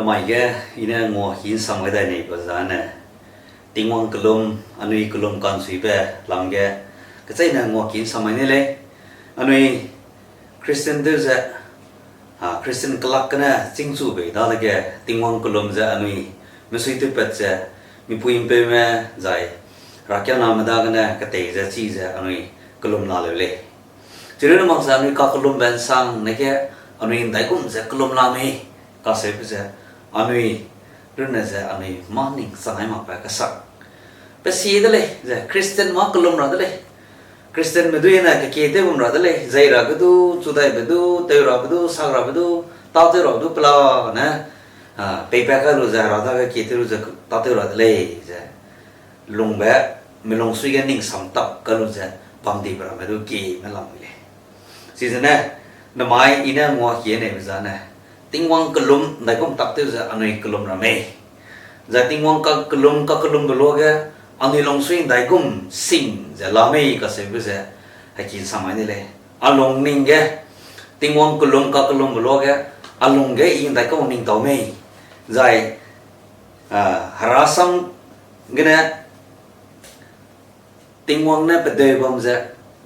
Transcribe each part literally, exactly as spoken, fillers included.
Mai ge, i ne nguaki ’nsam gai dai neibe zane, Tingwang kelum, anui kelum ka'nsuibe lam ge, kecheîne nguaki ’nsam gai ne lei, anui Christian tew ze, a, Christian kelak gene chîngchu bei dadege, Tingwang kelum ze anui mesuitewpat ze, mipui ’mpeume zai, herakiangname dagene ketei ze chi ze anui kelum la leu lei. Chirunne mak ze anui kakellumbe ’nsangne ge, anui ’ndaigum ze kellum la mei, kaseube ze, anui runne ze anui mâ ning chang gai makbe kesak. Pe si de lei, ze Christian mâ kellum ra de lei. Christianme duine kekie tew bam ra de lei, zei rabe du, chudaibe du, tew rabe du, sak rabe du, tâtew rabe du pelane, a, peipat kai lu ze, hera dage kie tew lu ze, tâtew ra de lei, ze lungbe, milungsui ge ning samtap kai lu ze, bam dibe ramme du kieme lam mi lei. Chizene, namai i ne nguaki neibe zane, Tingwang kelum ’ndaigum tak tew ze anui kelum ra mei. Zai Tingwang ka kelum, kakellumbe luage, anui lungsui ’ndaigum sing ze la mei kaseube ze, heki ’nsam gai ne lei. A lung ning ge, Tingwang kelum kakellumbe luage, a lung ge i ’ndaikau ning tau mei. Zai, a, herasam gene, Tingwang ne pedeu bam ze,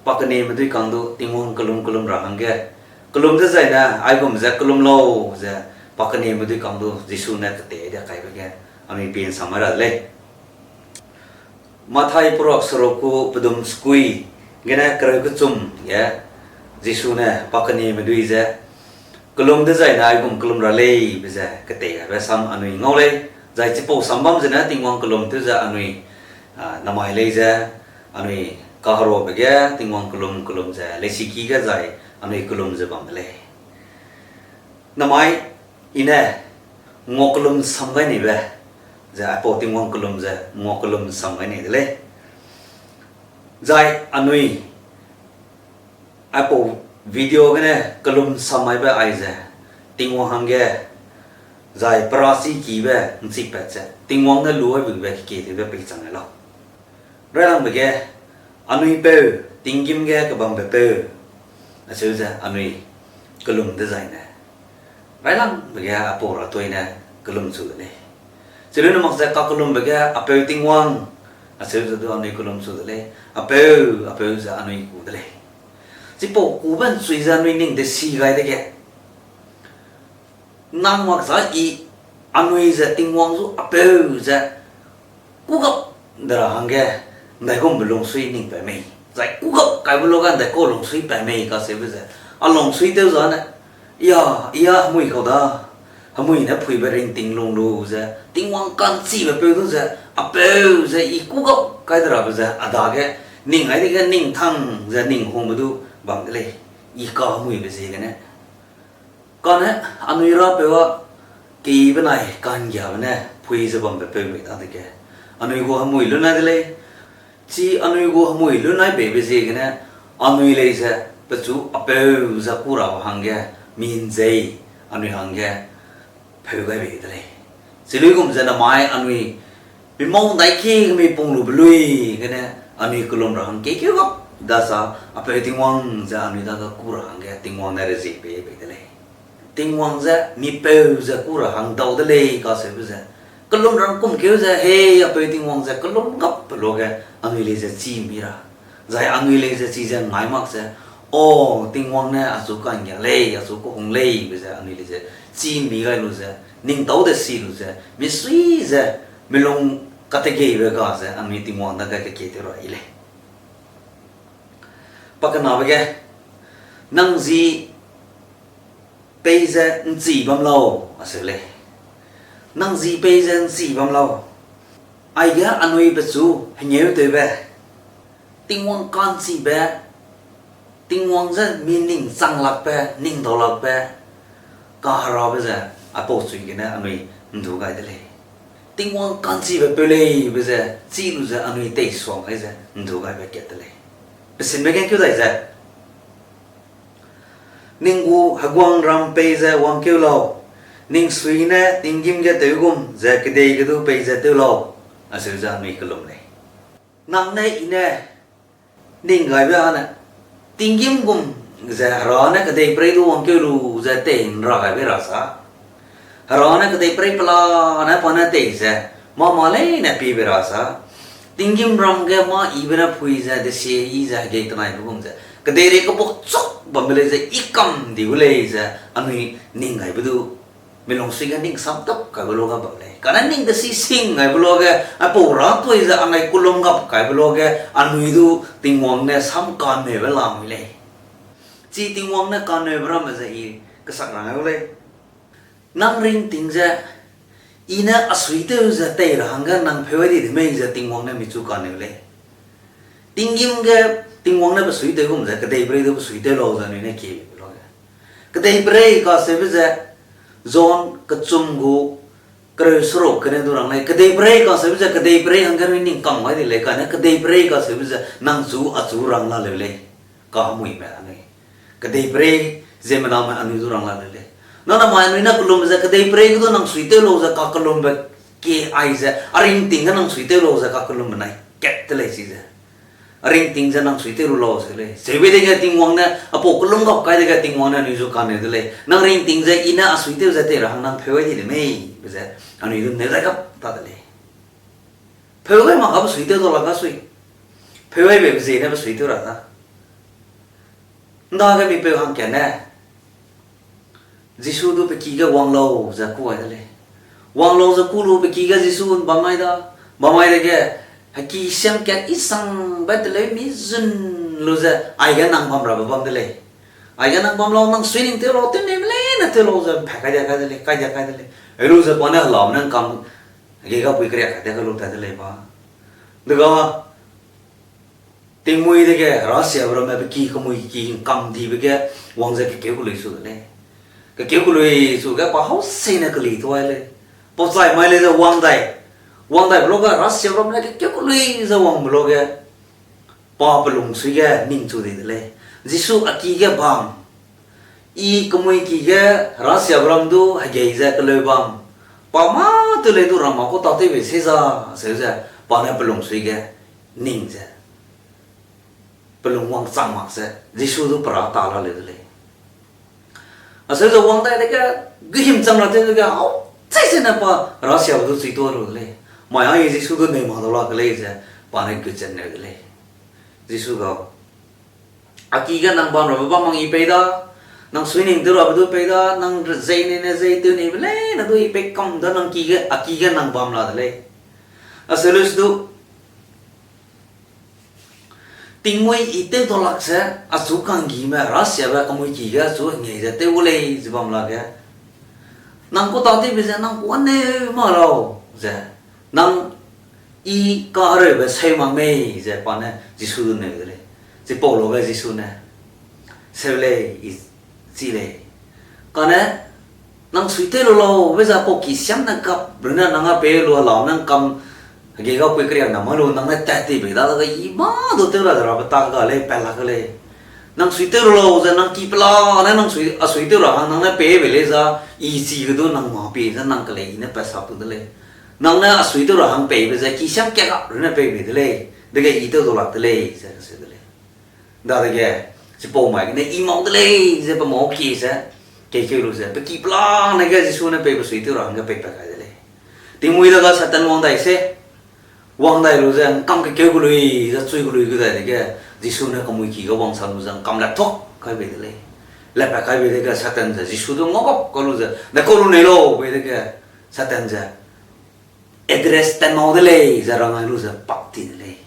pa keneme dui kang du, Tingwang kelum kelum ra hangge, kelum dezaine, aigum ze kelum lau ze, pa keneme dui kang du, Jisu ne ketei de kaibe ge, anui pie ’nsam gai ra de lei. Mathai perak seruk gu pedum sekui gene kereu kechum ge, Jisu ne pa keneme dui ze, kelum dezaine aigum kelum ra lei be ze ketei gaibe sam anui ngau lei, zai chipau sam bam zene Tingwang kelum tew ze anui, a, namai lei ze, anui kaherobe ge Tingwang kelum kelum ze leisiki ge zai anui kelum ze bam de lei. Namai i ne ngua kelum sam gai neibe, ze aipau Tingwang kelum ze ngua kelum sam gai nei de lei. Zai anui aipau video gene kelum sam maibe aize, Tingwang hangge, zai perachi kibe ’nchipat ze, Tingwang ne lu aibe be kekie tewbe peichang gai lau. Railangbe ge, anui peu, tinggîm ge kebambe peu, acheu ze anui kelum dezaine, railangbe ge aipau ratui ne kelum chu de lei. Chirunne mak ze kakellumbe ge apeu Tingwang, acheu ze du anui kelum chu de lei. Apeu, apeu ze anui ku de lei. Chipau kube ’nchui ze anui ning desi gai dege, nang mak za i anui ze Tingwang zu apeu ze kûgap de ra hangge, ’ndaigumbe lungsui ning pat mei. Zai kûgap kaibe luage ’ndaikau lungsui pat mei kaseube ze, a lungsui tew zane, ya, i a hemui kau da, hemui ne phuibe ringting lung lu ze, Tingwang ka'nchibe peu du ze, apeu ze i kûgap kai de rabe ze, a dage, ning ai dege ning thang ze ning hungbe du bam de lei, i kahemuibe ziegene. Kane, anui rapeu a, kei benai ka'nggiabe ne phui ze bambe peu mei dadege, anui gu hemui lu nai de lei. Chi anui gu hemui lu nai beibe ziegene, anui lei ze pechu apeu ze kû rabe hangge, mi ’nzei, anui hangge, pheu gai bei de lei. Chiluigum ze namai anui, mi mau ’ndaiki ge mi pung lube lui gene, anui kelum ra hang keikeu gap dasa, apeu Tingwang ze anui dage kû ra hangge Tingwang ne rezie pei bei de lei. Tingwang ze mi peu ze kû ra hang dau de lei kaseube ze, kelum ra kum keu ze, hei, apeu Tingwang ze kelum gap pe luage, anui lei ze chî mi ra. Zai anui lei ze chize ngai mak ze, o, Tingwang ne achu ka'nggia lei, achu kehung lei be ze anui lei ze chî mi gai lu ze, ning tau desi lu ze, misui ze, milung kategeibe ga ze anui Tingwang dage kekie tew ra i lei. Pakenabe ge, nang zi peize ’nchi bam lau, aseu lei. Nang zi peize ’nchi bam lau. Aige anui pechu hengeu tewbe, Tingwang ka'nchibe, Tingwang ze mi ning chang lakbe, ning dau lakbe, kaherabe ze, aipau chui gene anui ’ndu gai de lei. Tingwang ka'nchibe peu lei be ze, chî lu ze anui teisuang gai ze ’ndu gaibe kat de lei. Pesinbe ge keu dai ze, ning gu heguangram peize wangkeu lau, ning sui ne tinggîm ge tew gum ze kedei ge du peize tew lau, aseu ze anui kelum lei. Nang ne i ne ning gaibe âne, tinggîm gum ze Hera ne kedei perei du wangkeu lu ze tei ’nra gaibe ra sa. Hera ne kedeiperei pelane pa ne tei ze, mâ mâ leine piebe ra sa, tinggîmram ge mâ yibe ne pui ze, desie yi ze, hegei tenaibe gum ze, kedeirei kebak chuk bambe lei ze, i kam di gu lei ze, anui ning gaibe du, milungsui ge ning samtap kaibe luage bam lei. Kane ning desi sing gaibe luage, aipau ratui ze anai kulum gap kaibe luage, anui du Tingwang ne sam kaneube lamui lei. Chi Tingwang ne kaneube ramme ze i kesak rang gai gu lei. Nang ringting ze, i ne a suitew ze tei ra hangge nang pheu ai di de mei ze Tingwang ne michu kaneu lei. Tinggîm ge Tingwang ne pe suitew gum ze, kedeiperei du pe suitew lau ze anui ne kiebe luage. Kedeiperei kacheube ze, John kechum gu kereu seruk gene du rang lei. Kedeiperei kacheube ze, kedeiperei hangge anui ning kam gai di lei, kane kedeiperei kacheube ze, nang chu achu rang la leu lei. Kahemuime anui. Kedeiperei ziemmename anui du rang la leu lei. Nang namai anui ne kelum ze, kedeiperei ge du nang suitew lau ze kakelumbe kie ai ze, a ringting ge nang suitew lau ze kakelumbe nai kat de lei chize. A ringting ze nang suitew lu lau ze lei. Zeube dege Tingwang ne, aipau kelum gap kai dege Tingwang ne anui zu kaneu de lei. Nang ringting ze i ne a suitew ze tei ra hang nang pheu ai di de mei, be ze, anui du neu dai gap ta de lei. Pheu gai mak ga pe suitew dau la ga sui. Pheu ai beibe ziene pe suitew ra da. Ndage mipeu hangkat ne, Jisu du pe ki ge wang lau ze kû ai de lei. Wang lau ze kû lu pe ki ge Jisu bam ai da. Bam ai dege, heki siam kat i sangbe teleu mi zun lu ze, aige nang bam rabe bam de lei. Aige nang bam lau, nang suining tew lau, tew nei me leine tew lau ze, mpat kai dia kai de lei, kai dia kai de lei. Helu ze pa ne helam ne ngkam, hegei gapui keriak kai de ka lu tat de lei ba. Dega, tingmui dege, Hera siabe ramme pe ki kemui ki ngkam dibe ge, wang ze kekeu kelui su de lei. Kekeu kelui su ge pa hau seine keli tuai lei. Pau chai mai lei ze wang dai. Wang daibe luage, Hera siabe ramme kekeu kelui ze wangbe luage, pa pe lungsui ge ningchu di de lei. Jisu a ki ge bam. I kemui ki ge Hera siabe ram du hegei ze keleu bam. Pa mâ tew lei du rangma ku tâtewbe se za, seu ze, pa ne pe lungsui ge ning ze, pe lung wangchang mak ze, Jisu du pe ra ta la leu de lei. Aseu ze wang dai dege, guhim chang ra tew dege, hau chai sene pa Hera siabe du chui tuâ lu de lei. Mai ai Jisu du neu ma dau la ke lei ze, pa ne gut ze neu de lei. Jisu gau, a ki ge nang bam rabe bam mang i pei da, nang suining tew rabe du pei da, nang zeine ne zei tew neibe leine du i pei kam da nang ki ge, a ki ge nang bam la de lei. Aseu leu se du, tingmui i tew dau lak ze, achu kanggime Hera siabe kemui ki ge achu hengei ze tew gu lei ze bam lage, nang ku tâtewbe ze nang ku aneu ma lau ze, nang i kahereube seu mak mei ze pa ne Jisu du neu de lei. Chipau luage Jisu ne, seu lei, i chi lei. Kane, nang suitew lu lau, be ze pau ki siam ne gap, runne nang a pei lu helam ne ngkam, hegei gapui keriak na ma lu, nang ne tat ti bei dadege i mâ du tew ra ze rabe ta ga lei, pat lak ge lei. Nang suitew lu lau ze nang ki pelane nang sui, a suitew ra hang nang ne pei bei lei za, i chi ge du nang ma pie ze nang kelei i ne pat sap tu de lei. Nang ne a suitew ra hang peibe ze ki siam ka ga, runne pei bei de lei. Dege i tew dau lak de lei, ze kese de lei. Dadege, chipau mai gene i mau de lei, ze pe mau kie ze, keikeu lu ze, pe ki pelane ge Jisu ne peibe suitew ra hangge peipat kai de lei. Tingmui dage Satan wang dai se, wang dai lu ze, ngkam kekeu kelui, ze chui kelui gu dai dege, Jisu ne kemui ki ge wangsa lu ze, ngkam lat tuak kai bei de lei. Latpat kai bei dege Satan ze, Jisu du ngau gap ka lu ze, ne kau lu nei lau bei dege, Satan ze, address tat mau de lei, ze rang ai lu ze, pak ti de lei.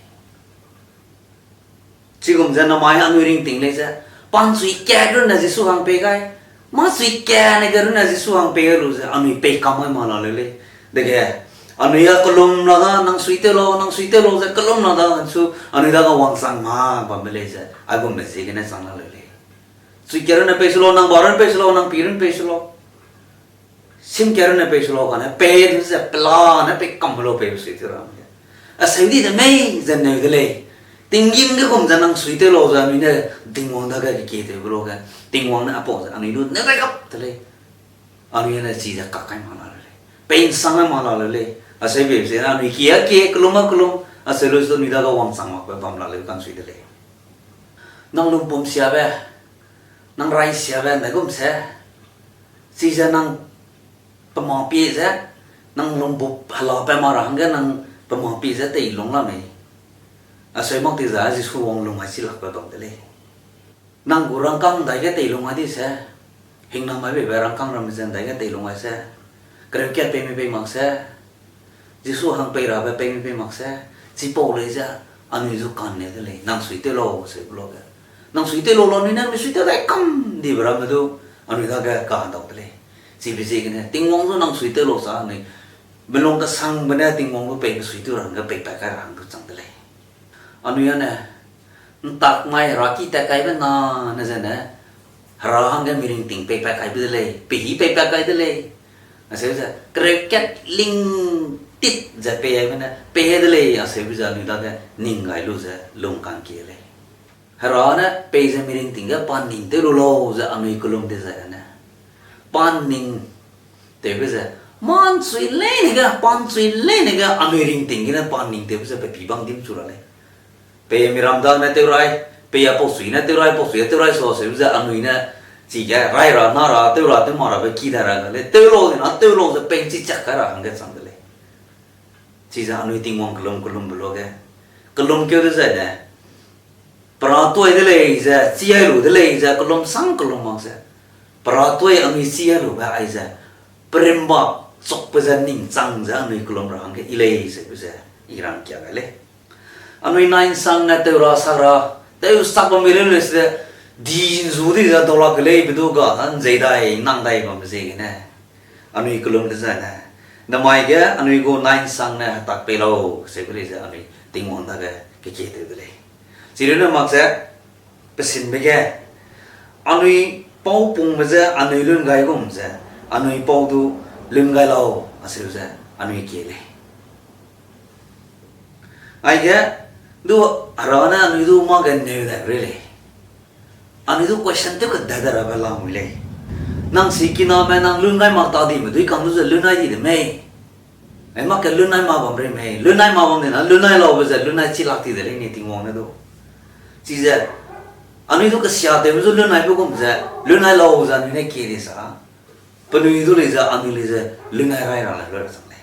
Chigum ze namai anui ringting lei ze, pa nchui ka runne Jisu hang pei gai, mâ chui kane ge runne Jisu hang pei gai lu ze, anui pei kam ai ma la leu lei. Dege, anui a kelum la da, nang suitew lau, nang suitew lau ze kelum la da, nsu, anui dage wangchang ma bambe lei ze, aigumbe ziegene chang la leu lei. Chui ka runne pei su lau, nang ba runne pei su lau, nang pi runne pei su lau. Sim ka runne pei su lau kane, pei du ze pelane pei kam lau peibe suitew ra hangge. Aseu di de mei ze neu de lei. Tinggîm ge gum ze nang suitew lau ze anui ne Tingwang dage kekie tewbe luage, Tingwang ne apau ze anui du ne gai gap de lei. Anui ne chize kak kai ma la leu lei. Pei nsang ai ma la leu lei. Aseu beibe ze anui ki a kie, kelum a kelum, aseu lu su anui dage wangchang makbe bam la leu kansui de lei. Nang lumpum siabe, nang rai siabe, ndaigum se, chize nang Pe ma pie ze, nang lungbup hela pe ma ra hangge nang pe ma pie ze tei lung la mei. Aseu mak ti za Jisu wang lung ai chi lakbe bam de lei. Nang gu rangkâng ndaige tei lung ai di se, hingnam mai beibe rangkâng ramme ze ndaige tei lung ai se, kereukat peimi pei mak se, Jisu hang pei rabe peimi pei mak se, chipau lei ze, anui zu kan ne de lei, nang suitew lau, seu bu lage. Nang suitew lau la anui ne, mi suitew dai kam dibe ramme du, anui dage kahedau de lei. Chibe ziegene, Tingwang zu nang suitew lau sa anui, melung kesangbe ne Tingwang zu pei kesuitew ra hangge peipat kai ra hang du chang de lei. Anui â ne, ntak mai heraki tat kaibe na ne zene, hera hangge miringting peipat kaibe de lei, pehî peipat kai de lei. Aseu ze, kereukat ling tit ze pei aibe ne, pei de lei, aseube ze anui dage ning gai lu ze lung kangkie lei. Hera ne pei ze miringting ge pa ning tew lu lau ze anui kelum dezai ne, pa ning tewbe ze, mâ ’nchui leine ge, pa ’nchui leine ge anui ringting gene pa ning tewbe ze pe pî bam dim chu ra lei. Pei miram dane tew rai, pei a pau sui ne tew rai, pau sui a tew rai sa seube ze anui ne, chige rai ra, na ra, tew ra, tew ma rabe ki dai ra ga lei, tew lau dina, tew lau ze pei chi chak kai ra hangge chang de lei. Chize anui Tingwang kelum kelumbe luage, kelum keu dezai ne, pera tuai de lei ze, chi ai lu de lei ze, kelum sang kelum mak ze, pera tuai anui chi ai lube aize, perimba chukbe ze ning chang ze anui kelum ra hangge i lei zeube ze, i rangkia gai lei. Anui nai'nsang ne tew ra sak ra, tew sak bam mi leu lei se, di ’nzu di ze dau lak ke leibe du ga, ’nzei dai, nang dai bambe ziegene. Anui kelum dezai ne, namai ge anui gu nai'nsang ne hetak pei lau, seube lei ze anui Tingwang dage kekie tew de lei. Chirune mak ze, pesinbe ge, anui pau pungbe ze anui lun gai gum ze, anui pau du lun gai lau, aseu ze anui kie lei. Aige, du hera ne anui du mâ ge neu dai rei lei. Anui du question tew kedat de rabe lamui lei. Nang sikiname nang lun gai mak ta dime dui kang du ze lun ai di de mei. Ai mak ke lun ai ma bam rei mei. Lun ai ma bam dina, lun ai laube ze lun ai chi lak ti de lei ni Tingwang ne du. Chize, anui du kesiatewbe zu lun aibe gum ze, lun ai lau ze anui ne kie di sa. Penui du lei ze, anui lei ze, lun ai rai ra le lu ra chang lei.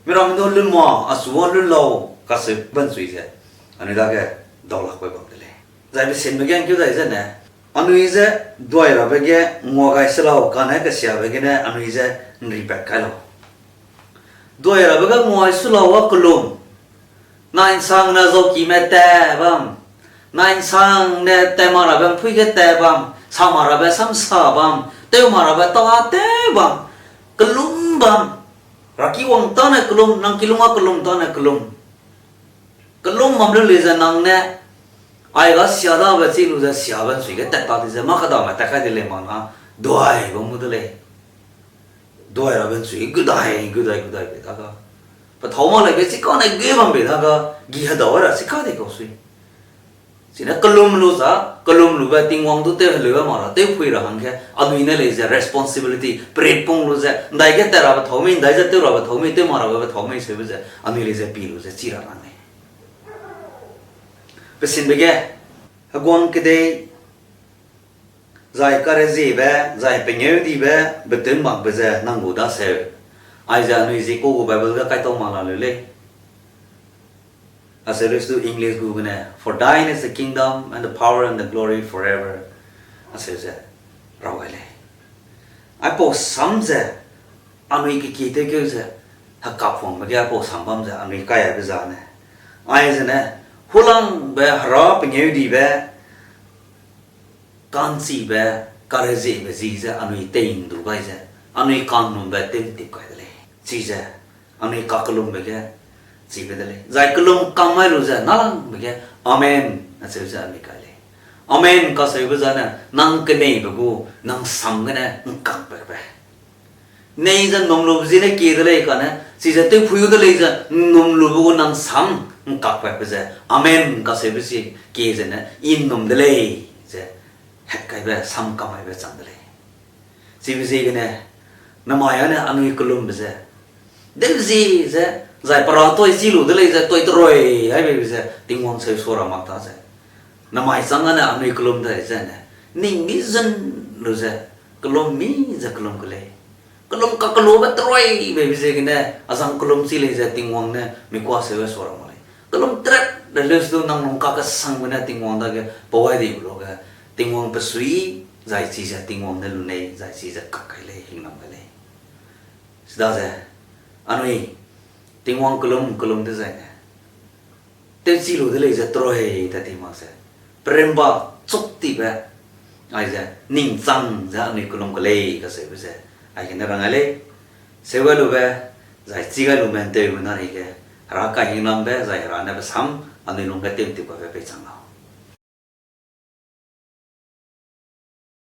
Miramme du lun ma, a su a lun lau, kaseu bansui ze, anui dage dau lakbe bam de lei. Zai pesinbe ge ’ngkeu dai zene, anui ze duai rabe ge ngua gai se lau, kane kesiabe gene anui ze ’nripat kai lau. Duai rabe ge ngua su lau a kelum. Nai'nsang ne zaukime tat bam. Nai'nsang ne tat mak rabe ’mpui ge tat bam. Sa mak rabe sam sa bam. Tew mak rabe tâ tew bam. Kelum bam. Raki wang tâne kelum, nang kilung a kelum tâne kelum. Kelum bam lu lei ze nang ne, ai ga sia dabe chi lu ze siabe ’nsui ge tat ta di ze, mâ kedame tat kai de lei mak na, duai bam mu de lei. Duai rabe ’nsui gudai, gudai, gudai bei daga. Pe thâu mak lei ge chikane ge bam bei daga, gi hedau ra chika di kau sui. Chine kelum lu za, kelum lube Tingwang du tew heleube mak ra, tewpui ra hangge, anui ne lei ze responsibility, perit pung lu ze, ’ndai ge tat rabe thâu mei, ’ndai ze tew rabe thâu mei, tew mak rabe thâu mei, seube ze, anui lei ze pi lu ze chi ra lang lei. Pesinbe ge, heguang kedei, zai kareziebe, zai pengêudibe, betew makbe ze nang gu daseu. Aize anui zikau gu Bible ge kaitau mak la leu lei. Aseu lei su English gu gene, For thine is the kingdom and the power and the glory forever. Aseu ze, rau gai lei. Aipau sam ze, anui kekie tewkeu ze, hekap wangbe ge aipau sam bam ze, anui kai aibe zane. Aizene, hulangbe hera pengêudibe, ka'nchibe, kareziebe zi ze anui tei ’ndu gai ze, anui ka'nnumbe tew ’ntip kai de lei. Chize, anui kakellumbe ge chibe de lei. Zai kellum kam mai lu ze nalangbe ge, Amen, acheu ze anui kai lei. Amen kacheube zane, nang keneibe gu, nang sam gene ’ngkakpatbe. Nei ze ’nnum lube ziene kie de lei kane, chize tewphui gu de lei ze, ’nnum lube gu nang sam ’ngkakpatbe ze, Amen kacheube zie kie zene, I ’nnum de lei, ze hetkaibe sam kamaibe chang de lei. Chibe ziegene, namai âne anui kellumbe ze, deu zie ze, zai pera tuai chi lu de lei ze, tuai terui, aibeibe ze, Tingwang seu sua ra mak ta ze. Namai chang âne anui kellum de zene, ning mi zun lu ze, kellum mi ze kellum ke lei. Kelum kakelabe terui beibe ziegene, azang kelum chi lei ze Tingwang ne mi kuaseube sua ra mak lei. Kelum tret le leuse du nang lung kakesangbe ne Tingwang dage pau ai dibe luge, Tingwang pe sui, zai chize Tingwang ne lunei, zai chize kak kai lei, hingnam kai lei. Chidaze, anui, Tingwang kelum kelum dezaine tewchi lu de lei ze terui tat ti mak ze, perimba chuk tibe, aize, ningchang ze anui kelum kelei kacheube ze, aigene rang ai lei, seu gai lube, zai chi gai lume ’nteumena reige, Hera kahingnambe, zai Hera ne pe sam, anui lungge tew'ntipabe peichang lau.